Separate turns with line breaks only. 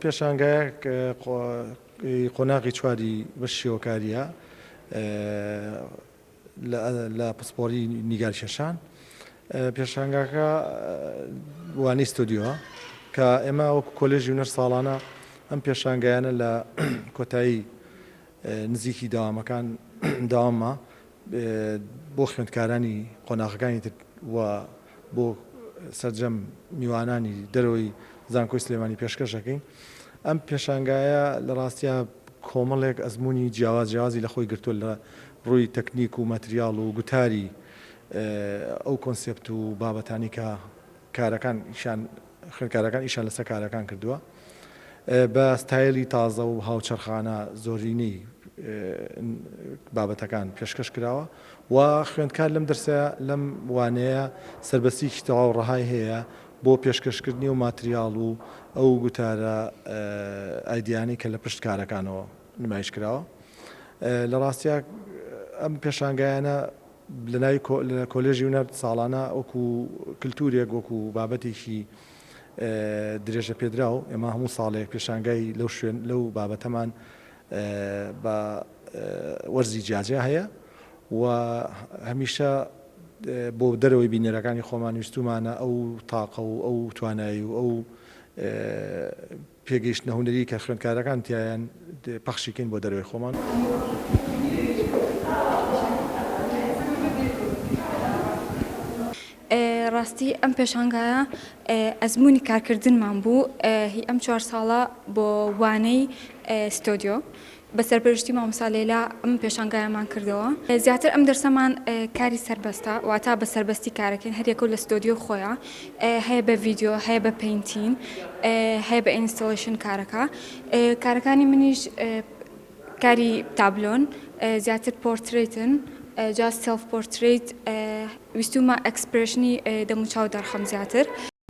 پێشانگایەک قۆناغی چواری بەشی شێوەکارییە لە پسپۆری نیگارکێشان. پێشانگاکە وانەی ستۆدیۆ کە ئێمە وەکو کۆلێژی هونەر ساڵانە ئەم پێشانگایانە لە کۆتایی نزیکی دەوامەکان دەوامە بۆ خوێندکارانی قۆناغەکانی تر و بۆ سەرجەم میوانانی دەرەوەی زانکۆی سلێمانی پێشکەش دەکەین. ئەم پێشانگایە لە ڕاستیا کۆمەڵێک ئەزموونی جیاواز جیاوازی لە خۆی گرتووە لە ڕووی تەکنیک و ماتریاڵ و گوتاری ئەو کۆنسێپت و بابەتانی کە کارەکان ئیشیان خوێندکارەکان ئیشیان لەسەر کارەکان کردووە بە ستایلی تازە و هاوچەرخانە زۆرینەی بابەتەکان پێشکەش کراوە و خوێندکار لەم دەرسە لەم وانەیە سەربەستیکی تەواو ڕەهای هەیە بۆ پێشکەشکردنی ئەو ماتریاڵ و ئەو گوتارە ئایدیانەی کە لە پشت کارەکانەوە نمایش کراوە لە ڕاستیا ئەم پێشانگایانە لە ناوی لە کۆلێژی هونەر ساڵانە وەکو کلتورێک وەکو بابەتێکی درێژە پێدراو ئێمە هەموو ساڵێک پێشانگای لەو شوێن لەو بابەتەمان بە وەرزی جیاجیا هەیە و هەمیشە بۆ دەرەوەی بینەرەکانی خۆمان ویستومانە ئەو تاقە و ئەو توانایی و ئەو پێگەیشتنە هونەری کە خوێندکارەکان تیایان پەخشی کەین بۆ دەرەوەی خۆمان.
ڕاستی ئەم پێشانگایە ئەزموونی کارکردنمان بوو هی ئەم چوار ساڵە بۆ وانەی ستۆدیۆ بە سەرپەرشتی مامۆستا لەیلا ئەم پێشانگایەمان کردەوە. زیاتر ئەم دەرسەمان کاری سەربەستە واتا بە سەربەستی کارەکەین هەر یەکەو لە ستۆدیۆی خۆیا هەیە بە ڤیدیۆ هەیە بە painting هەیە بە installation کارەکە کارەکانی منیش کاری تابلۆن زیاتر پۆرترەیتن جا self portrait ویستومە expression ی دەموچاو دەرخەم زیاتر.